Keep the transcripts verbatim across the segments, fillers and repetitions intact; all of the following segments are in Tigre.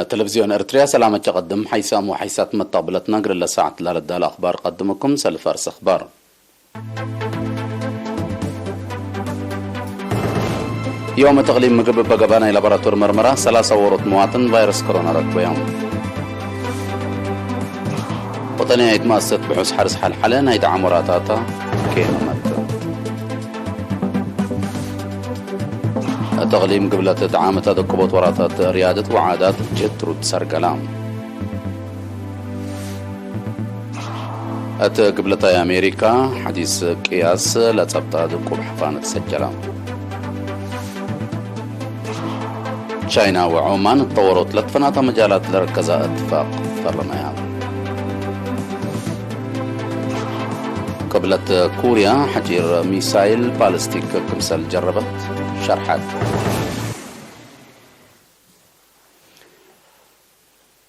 ተለቪዝዮን ኤርትርያ ሰላመ ጨቀድም ሓይሳም ወሓይሳት መተቅብለትነ እግል ለሳዕት ላለዳለ አኽባር ቀድምኩም። ሰልፍ አርስ አኽባር። ዮም እት እቅሊም ምግብ እበ ገብአ ናይ ላቦራቶሪ መርመራ ሰላሳ ዎሮት መዋጥን ቫይረስ ኮሮና ረክበዮም። ወጠንያይት መአሰሰት ብሑስ ሐርስ ሐልሐለ ናይ ደዓም ወራታታ ኬመመት። እት እቅሊም ግብለት ደዓም እት አደቅቦት ወራታት ርያደት ወዓዳት ጅህድ ትሩድ ሰርገላ። እት ግብለታይ አሜሪካ ሐዲስ ቅያስ ለጸብጣ ድቁብ ሐፋነት ሰጀላ። ቻይና ወዖማን እት ጠወሮት ለትፈናተ መጃላት ለረከዛ እትፋቅ ፈረመያ። ቅብለት ኩርያ ሐጪር ሚሳይል ባሊስቲክ ክምሰል ጀረበት ሸርሐት።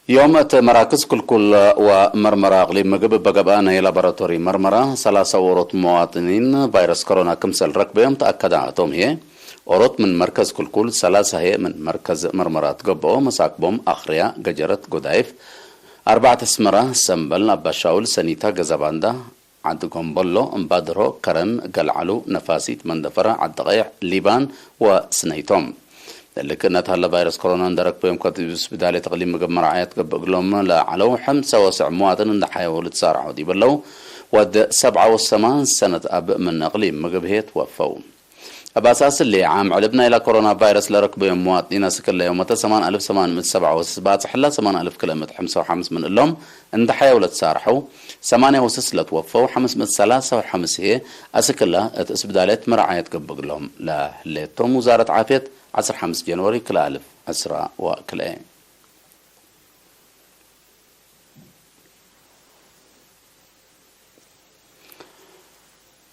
ዮም እት መራክዝ ክልኩል ወመርመራ እቅሊም ምግብ እበ ገብአ ናይ ላቦራቶሪ መርመራ ሰላሳ ዎሮት መዋጥኒን ቫይረስ ኮሮና ክምሰል ረክበዮም ተአከዳ። እቶም ህዬ ኦሮት ምን መርከዝ ክልኩል፣ ሰላሳ ህዬ ምን መርከዝ መርመራ ትገብኦ፣ መሳክቦም አክርያ፣ ገጀረት፣ ጎዳይፍ፣ አርበዕት አስመራ፣ ሰምበል፣ አባሻውል፣ ሰኒታ፣ ገዛባንዳ፣ ዐዲ ጎምቦሎ፣ እምባድሮ፣ ከረን፣ ገልዓሉ፣ ነፋሲት፣ መንደፈራ፣ ዐዲ ቀይሕ፣ ሊባን ወስነይቶም። እሊ ክእነት ሀለ ቫይረስ ኮሮና እንዴ ረክበዮም ከዲብ ስብዳልየት እቅሊም ምግብ መርዓየት ገብእ እግሎም ለዐለው ሐምሳ ወሰዕ መዋጥን እንዴ ሐየው ልትሳርሐው ዲብ ለው ወድ ሰብዓ ወሰማን ሰነት አብ ምን እቅሊም ምግብ ህዬ ትወፈው። እብ አሳስ እሊ ዓም ዕልብ ናይላ ኮሮና ቫይረስ ለረክበዮም መዋጥኒን አስክ ለዮመተ ሰማን አልፍ ሰማን ምእት ሰብዓ ወስስ ባጽሕ ህላ፣ ሰማን አልፍ ክልኤ ምእት ሐምሳ ወሐምስ ምን እሎም እንዴ ሐየው ለትሳርሐው፣ ሰማንያ ወስስ ለትወፈው፣ ሐምስ ምእት ሰላሳ ወሐምስ ህዬ አስክላ እት እስብዳልየት መርዓየት ገብእ እግሎም ለህሌቶም። ውዛረት ዓፍየት፣ ዐስር ሐምስ ጀንወሪ ክልኤ አልፍ ዕስራ ወክልኤ።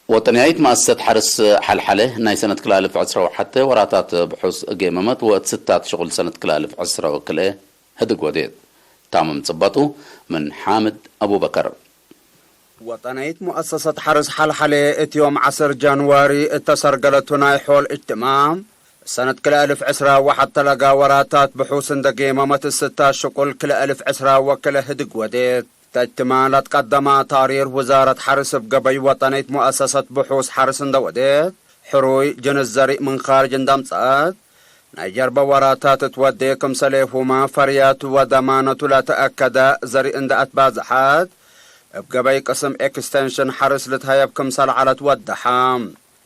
ወጠንያይት መአሰሰት ሐርስ ሐልሐለ ናይ ሰነት ክልኤ አልፍ ዕስራ ወሐቴ ወራታት ብሑስ ጌመመት ወእት ስታት ሽቁል ሰነት ክልኤ አልፍ ዕስራ ወክልኤ ህድግ ወዴት። ታምም ጽበጡ ምን ሓምድ አቡበከር። ወጠንያይት ሙአሰሰት ሐርስ ሐልሐለ እት ዮም ዐስር ጃንዋሪ እተ ሰርገለቱ ናይ ሖል እጅትማዕ ሰነት ክልኤ አልፍ ዕስራ ወሐቴ ለጋ ወራታት ብሑስ እንደ ጌመመት እት ስታት ሽቁል ክልኤ አልፍ ዕስራ ወክልኤ ህድግ ወዴት። ተጅትማ ለትቀደመ ታሪር ውዛረት ሐርስ እብ ገበይ ወጠንይት ሙአሰሰት ብሑስ ሐርስ እንደ ወዴት፣ ሕሩይ ጅንስ ዘሪእ ምን ካርጅ እንደ አምጸአት፣ ናይ ጀርበ ወራታት እት ወዴ ክምሰሌሁመ ፈርያቱ ወደማነቱ ለተአከደ ዘሪእ እንደ አትባዘሐት፣ እብ ገበይ ቅስም ኤክስቴንሽን ሐርስ ልትሀየብ ክምሰል ዐለት ወደሐ።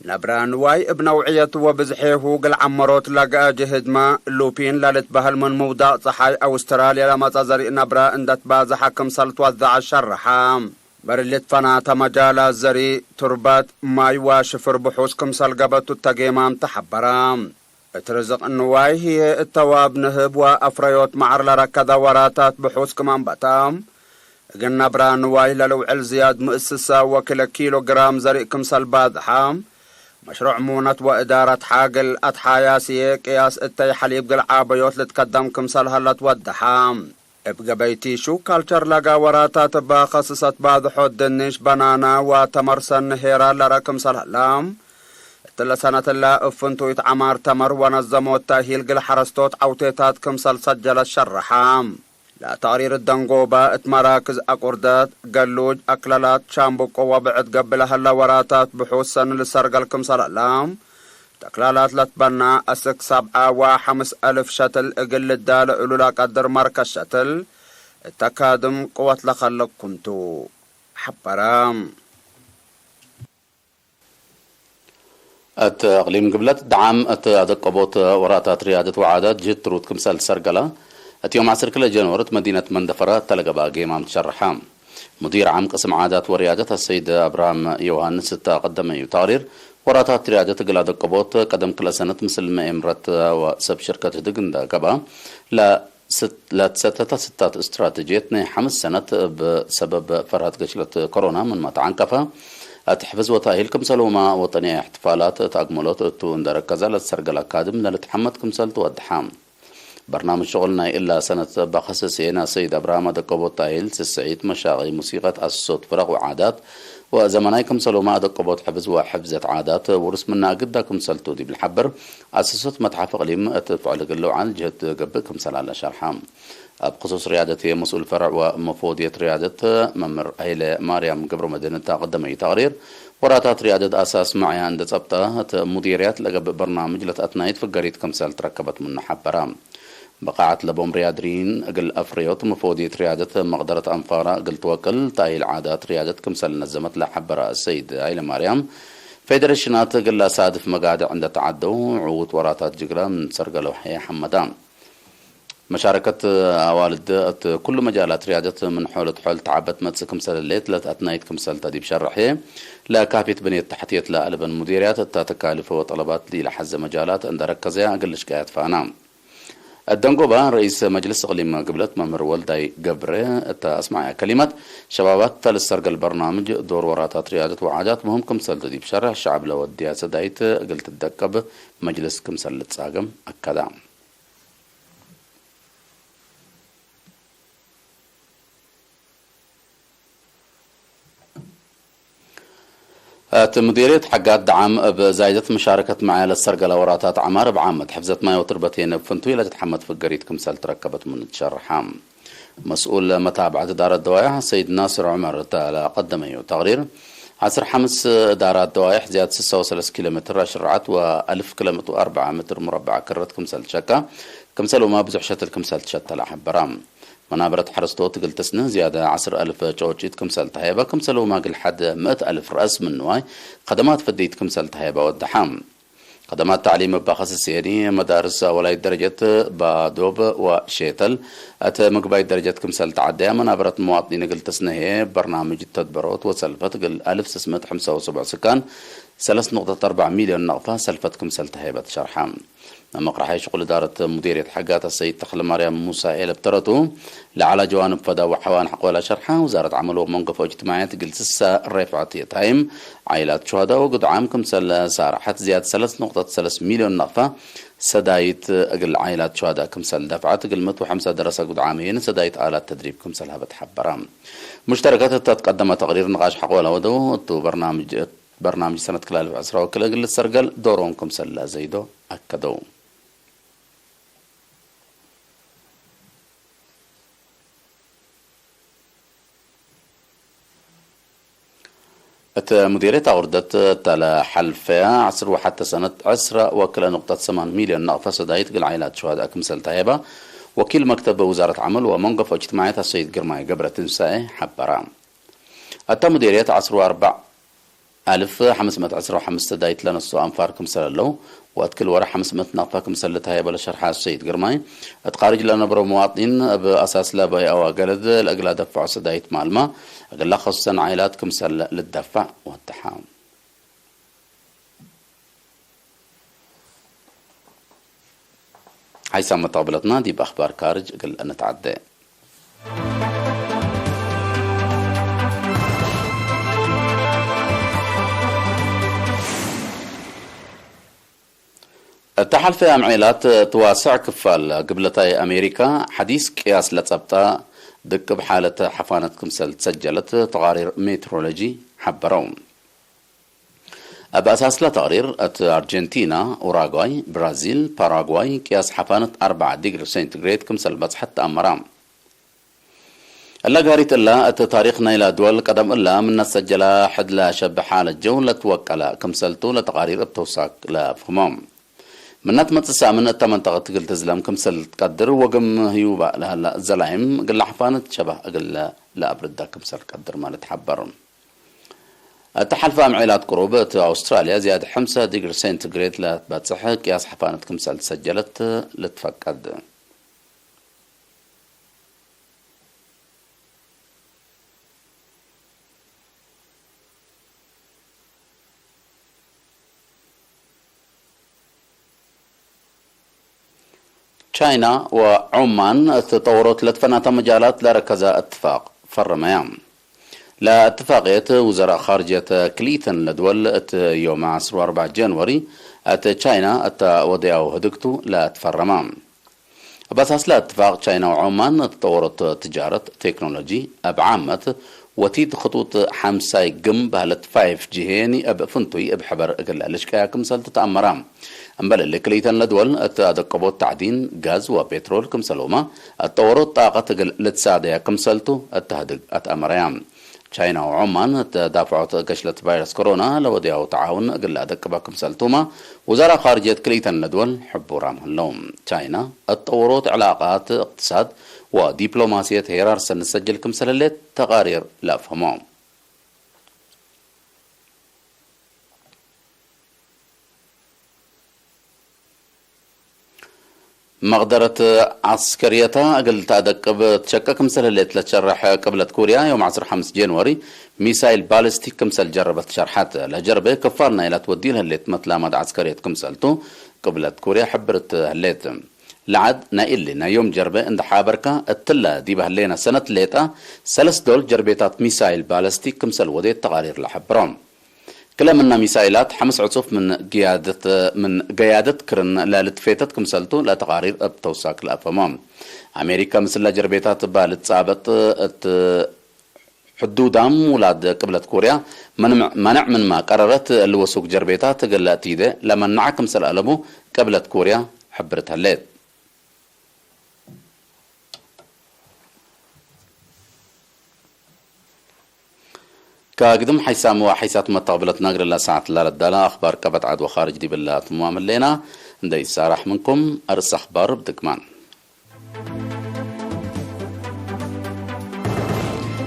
ነብረ ንዋይ እብ ነውዕየቱ ወብዝሔሁ እግል ዐመሮት ለገአ ጅህድመ፣ ሉፒን ለልትበህል ምን ምውዳቅ ጸሓይ አውስትራልየ ለመጸ ዘሪእ ነብረ እንደ ትባዘሐ ክምሰል ትወዘዐ ሸረሐ። በርሊት ፈናተ መጃላት ዘሪእ፣ ቱርበት፣ ማይ ወሽፍር ብሑስ ክምሰል ገበቱ እተ ጌማም ተሐበረ። እት ርዝቅ ንዋይ ህዬ እተ ዋብ ንህብ ወአፍረዮት መዐር ለረከደ ወራታት ብሑስ ክም አንበተ፣ እግል ነብረ ንዋይ ለልውዕል ዝያድ ምእት ስሰ ወክልኤ ኪሎ ግራም ዘሪእ ክምሰል ባዝሐ፣ መሽሩዕ ሙነት ወእዳረት ሐ እግል አትሓያስዬ ቅያስ እተይ ሐሊብ እግል ዓበዮት ልትከደም ክምሰል ሀለ ትወደሐ። እብ ገበይ ቲሹ ካልቸር ለጋ ወራታት እበ ከስሰት ባዝሖት ድንሽ፣ በናና ወተመር ሰኒ ሄራ ለረ ክምሰል ሀለ፣ እትለ ሰነትለ እብ ፍንቱይት ዐማር ተመር ወነዘሞት ተእሂል እግል ሐረስቶት ዐውቴታት ክምሰል ሰጀለት ሸረሐ። ለተቅሪር ደንጎበ እት መራክዝ አቁርደት፣ ገሉጅ፣ አክለላት፣ ሻምብቆ ወብዕድ ገብእ ለሀለ ወራታት ብሑስ ሰኒ ልሰርገል ክምሰል ሀለ፣ ተክላላት ለትበና አስክ ሰብዐ ወሐምስ አልፍ ሸትል እግል ልዳለ እሉ ለቀድር መርከዝ ሸትል እተ ካድም ቅወት ለከልቅ ክምቱ ሐበረ። እት እቅሊም ግብለት ደዓም እት አደቀቦት ወራታት ርያደት ወዓዳት ጅህድ ትሩድ ክምሰል ሰርገላ፣ እት ዮም ዐስር ክልኤ ጀንወሪ እት መዲነት መንደፈራ እተ ለገብአ ጌማም ትሸርሐ። ሙዲር ዓም ቅስም ዓዳት ወርያደት አሰይድ አብርሃም ዮሐንስ እተ አቀደመዩ ተቅሪር፣ ወራታት ርያደት እግል አደቀቦት ቀደም ክልኤ ሰነት ምስል መኤምረት ወሰብ ሽርከት ህድግ እንደ ገብአ፣ ለ ስት-፣ ለትሰተተ ስታት እስትራተጅየት ናይ ሐምስ ሰነት እብ ሰበብ ፈርሀት ገሽለት ኮሮና ምንመ ተዐንቀፈ፣ እት ሕፍዝ ወተእሂል ክምሰልሁመ ወጠንያይ እሕትፋላት እት አግመሎት እቱ እንዴ ረከዘ ለትሰርገለ ካድም ለልትሐመድ ክምሰል ትወድሐ። በርናምጅ ሽቁል ናይ እላ ሰነት እበ ከሰስዬ ናይ ሰይድ አብርሃም አደቀቦት ተእሂል፣ ስስዒት፣ መሻቂ፣ ሙሲቀት፣ አሰሶት ፍረቅ ወዓዳት ወዘመናይ ክምሰልሁመ አደቀቦት ሕፍዝ ወሕፍዘት ዓዳት ውርስ ምነ አግዳ ክምሰልቱ ዲብ ለሐብር፣ አሰሶት መትሐፍ እቅሊም እት ፍዕል እግል ልውዓል ጅህድ ገብእ ክምሰል ሀለ ሸርሐ። እብ ክሱስ ርያደት ህዬ መስኡል ፈርዕ ወመፎድየት ርያደት መምህር ሀይለ ማርያም ገብረመድህን እተ ቀደመዩ ተቅሪር፣ ወራታት ርያደት አሳስ መዕያ እንዴ ጸብጠ፣ እት ሙዲርያት ለገብእ በርናምጅ ለተአትናይት ፍገሪት ክምሰል ትረከበት ምኑ ሐበረ። ብቃዐት ለቦም ርያድሪን እግል አፍረዮት መፎድየት ርያደት መቅደረት አንፋራ እግል ትወቅል፣ ተአሂል ዓዳት ርያደት ክምሰል ነዘመት ለሐበረ ሰይድ ሀይለ ማርያም፣ ፌደሬሽናት እግል ለአሳድፍ መጋድዕ እንዴ ተዐደው፣ ዕዉት ወራታት ጅግረ ምን ሰርገለው ሐየ ሐመዳ። መሻረከት አዋልድ እት ኩሉ መጃላት ርያደት ምን ሖል እት ሖል ተዓበት መጽእ ክምሰል ህሌት ለተአትናይት ክምሰልተ ዲብ ሸርሕ፣ ለካፊት ብንየት ተሕትየት ለአልበን ሙዲርያት እተ ተካልፈ ወጠለባት ለኢለሐዘ መጃላት እንዴ ረከዘያ እግል ልሽቀያ ትፋና። እት ደንጎባ፣ ረኢስ መጅልስ እቅሊም ግብለት መምህር ወልዳይ ገብረ እተ አስመዐያ ከሊመት፣ ሸባባት ተልሰርገል በርናምጅ ዶር ወራታት ርያደት ወዓዳት ምህም ክምሰልቱ ዲብ ሸርሕ፣ ሸዐብ ለወድያ ሰዳይት እግል ትደቀብ መጅልስ ክምሰል ልትጻገም አከዳ። እት ሙዲርየት ሐጋት ደዓም እብ ዛይደት መሻረከት መዕያ ለሰርገለ ወራታት ዐማር እብ ዓመት ሕፍዘት ማይ ወትርበትየን እብ ፍንቱይ ለትትሐመድ ፍገሪት ክምሰል ትረከበት ምኑ ትሸርሐ። መስኡል መታብዐት እዳረት ደዋየሕ ሰይድ ናስር ዑመር እተ ለቀደመዩ ተቅሪር፣ ዐስር ሐምስ እዳራት ደዋየሕ ዝያድ ስሳ ወሰለስ ኪሎ ሜትር አሽርዐት ወአልፍ ክለ ምእት ወአርበዕ ሜትር ሙረበዕ ክረት ክምሰል ትሸካ፣ ክምሰልሁመ ብዙሕ ሸትል ክምሰል ትሸተለ ሐበረ። መናበረት ሐረስቶት እግል ትስንህ ዝያደ ዐስር አልፍ ጨውጪት ክምሰል ተሀየበ፣ ክምሰልሁመ እግል ሐድ ምእት አልፍ ረአስ ምን ንዋይ ከደማት ፍድይት ክምሰል ተሀየበ ወደሐ። ከደማት ተዕሊም እብ አከስስ ሄኒ፣ መዳርስ አወላይት ደረጀት ባዶብ ወሼተል እት ምግባይት ደረጀት ክምሰል ተዐደያ፣ መናበረት መዋጥኒን እግል ትስንህ ህዬ በርናምጅ ተድበሮት ወሰልፈት እግል አልፍ ስስ ምእት ሐምሳ ወሰብዕ ስካን ሰለስ ንቅጠት አርበዕ ሚልዮን ነቅፈ ሰልፈት ክምሰል ተሀየበት ሸርሐ። መቅረሐይ ሽቁል እዳረት ሙዲርየት ሐጋት አሰይድ ተክለማርያም ሙሳ ኤለብ ተረቱ፣ ለዐለ ጀዋንብ ፈዳው ሐዋን ሐቆለ ሸርሐ፣ ውዛረት ዐመል ወመንገፎ እጅትማዕየት እግል ስሰ ሬፍዐት የታይም፣ ዓኢላት ሹሀዳእ ወግዱዓም ክምሰል ሳርሐት ዝያድ ሰለስ ንቅጠት ሰለስ ሚልዮን ነቅፈ ሰዳይት እግል ዓኢላት ሹሀዳእ ክምሰል ደፍዐት፣ እግል ምእት ወሐምሳ ደረሰ ግዱዓም ህዬ ሰዳይት አላት ተድሪብ ክምሰል ሀበት ሐበረ። ሙሽተረከት እተ ትቀደመ ተቅሪር ንቃሽ ሐቆለ ወደው፣ እቱ በርናምጅ በርናምጅ ሰነት ክል አልፍ ዕስራ ወክልኤ እግል ልትሰርገል ዶሮም ክምሰል ለአዘይዶ አከደው። እት ሙዲርየት አውርደት እተ ለሐልፈያ ዐስር ወሐተ ሰነት ዐስረ ወክልኤ ንቅጠት ሰማን ሚልዮን ነቅፈ ሰዳይት እግል ዓኢላት ሹሀዳእ ክምሰል ተሀየበ ወኪል መክተብ ውዛረት ዐመል ወመንገፎ እጅትማዕየት አሰይድ ግርማይ ገብረትንሳኤ ሐበረ። እተ ሙዲርየት ዐስር ወአርበዕ አልፍ ሐምስ ምእት ዕስራ ወሐምስ ሰዳይት ለነስኦ አንፋር ክምሰል ህለው፣ ወእት ክል ወረ ሐምስ ምእት ነቅፈ ክምሰል ልትሀየበ ለሸርሐ አሰይድ ግርማይ፣ እት ካርጅ ለነብሮ መዋጥኒን እብ አሳስ ለበይአወ ገለድ ለእግላ ደፍዖ ሰዳይት ማልመ፣ እግላ ከሱሰን ዓኢላት ክምሰል ልትደፈዕ ወደሐ። ሐይሳም መተቅብለትና ዲብ አክባር ካርጅ እግል እንትዐዴ። እተ ሐልፈ አምዔላት እት ዋስዕ ክፋል ግብለታይ አሜሪካ፣ ሐዲስ ቅያስ ለጸብጠ ድቅብ ሓለት ሐፋነት ክምሰል ትሰጀለት ተቃሪር ሜትሮሎጂ ሐበረው። እብ አሳስለ ተቅሪር፣ እት አርጀንቲና፣ ኡራጓይ፣ ብራዚል፣ ፓራጓይ ቅያስ ሐፋነት አርበዕ ዲግሪ ሴንቲግሬድ ክምሰል በጽሐት ተአመረ። እለ ጋሪት እላ፣ እት ታሪክ ናይላ ድወል ቀደም እላ ምነ ሰጀለ ሕድ ለሸብሕ ሓለት ጀው ለትወቀለ ክምሰልቱ ለተቃሪር እብ ተውሳክ ለአፍህሞ። ምነ ትመጽእ ሳምን እተ መንጠቀት እግል ትዝለም ክምሰል ትቀድር ወግም ህዩባእ ለሀለ ዘላይም እግለ ሐፋነት ሸበህ እግል ለአብርደ ክምሰል ትቀድርመ ልትሐበር። እተ ሐልፈ አምዔላት ቅሩብ እት አውስትራልያ ዝያድ ሐምሰ ዲግሪ ሴንቲግሬድ ለትበጽሕ ቅያስ ሐፋነት ክምሰል ትሰጀለት ልትፈቀድ። ቻይና ወዑማን እት ጠወሮት ለትፈናተ መጃላት ለረከዘ እትፋቅ ፈረመያ። ለእትፋቅየት ውዘራእ ካርጅየት ክልኢተን ለድወል እት ዮም ዐስር ወአርበዕ ጃንዋሪ እት ቻይና እተ ወደያው ህድግቱ ለትፈረመ። እብ አሳስለ እትፋቅ ቻይና ወዑማን እት ጠወሮት ትጃረት፣ ቴክኖሎጂ፣ እብ ዓመት ወቲድ ክጡጥ ሐምሳይ ግም በህለት ፋይፍ ጂ ሄኒ እብ ፍንቱይ እብ ሕበር እግል ልሽቀያ ክምሰል ትትአመራ። እምበል እሊ ክልኢተን ለድወል እት አደቀቦት ተዕዲን ጋዝ ወፔትሮል ክምሰልሁመ፣ እት ጠወሮት ጣቀት እግል ልትሳደያ ክምሰልቱ እት ህድግ አትአመረያ። ቻይና ወዖማን እት ዳፍዖት ገሽለት ቫይረስ ኮሮና ለወድያሁ ተዓውን እግል ለአደቅበ ክምሰልቱመ፣ ውዛራ ካርጅየት ክልኢተን ለድወል ሕቡራም ህለው። ቻይና እት ጠወሮት ዕላቃት እቅትሳድ ወዲፕሎማስየት ሄራር ሰኒ ሰጅል ክምሰል ህሌት ተቃሪር ለአፍህሞ። መቅደረት ዐስከርየተ እግል ተአደቅብ ትሸቀ ክምሰል ህሌት ለትሸረሕ ቅብለት ኩርያ፣ ዮም ዐስር ሐምስ ጄንዋሪ ሚሳይል ባሊስቲክ ክምሰል ጀረበት ሸርሐት። ለጀርበ ክፋል ናይላ ትወዲ ለህሌት መትላማት ዐስከርየት ክምሰልቱ ቅብለት ኩርያ ሕብርት ህሌት። ለዐድ ናይ እሊ ናይ ዮም ጀርበ እንደ ሓበርከ፣ እትለ ዲበ ህሌነ ሰነት ሌጠ ሰለስ ዶል ጀርቤታት ሚሳይል ባሊስቲክ ክምሰል ወዴት ተቃሪር ለሐብሮ። ክለ ምነ ሚሳይላት ሐምስ ዕጹፍ ምን ግያደት፣ ምን ገያደት ክርን ለልትፌተት ክምሰልቱ ለተቃሪር እብ ተውሳክ ለአፈሞ። አሜሪከ ምስለ ጀርቤታት እበ ልትጻበጥ እት ሕዱዳም ውላድ ቅብለት ኮርያ መንምዕ፣ መነዕ ምንመ ቀረረት፣ እሊ ወሱክ ጀርቤታት እግል ለአትይደ ለመነዐ ክምሰል አለቡ ቅብለት ኮርያ ሕብርት ህሌት። ከግድም ሐይሳም ወሐይሳት መተቅብለት ነግር ለሳዐት ለረዳለ አኽባር ቀበት ዐድ ወኻርጅ ዲብለ አትምዋም ህሌና። እንደ ኢሳራሕ ምንኩም አርእስ አኽባር እብ ድግማን።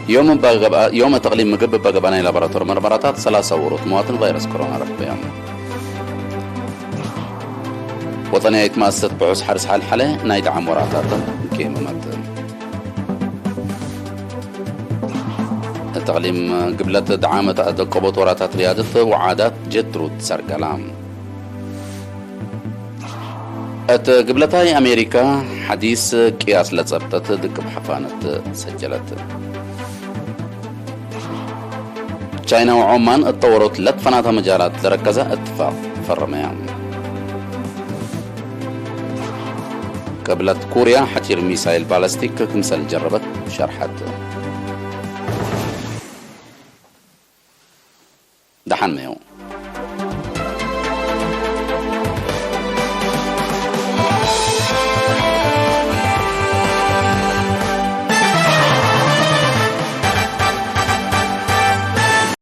ዮም እበ ገብአ፣ ዮም ተቅሊም ምግብ እበ ገብአ ናይ ላቦራቶሪ መርመራታት ሰላሳ ውሩት መዋትን ቫይረስ ኮሮና ረክበዮም። ወጠንያይት መአሰሰት ብሑስ ሐርስ ሐልሐለ ናይ ደዓም ወራታት ኬመመት። እት ተቅሊም ግብለት ደዓመት አደቀቦት ወራታት ርያደት ወዓዳት ጀትሩት ሰርገላ። እት ግብለታይ አሜሪካ ሐዲስ ቅያስ ለጸብጠት ድቅብ ሐፋነት ሰጀለት። ቻይና ወዖማን እት ጠወሮት ለትፈናተ መጃላት ለረከዘ እትፋቅ ፈረመያ። ቅብለት ኩርያ ሐጪር ሚሳይል ባለስቲክ ክምሰል ጀረበት ሸርሐት። ደሐን መዩ።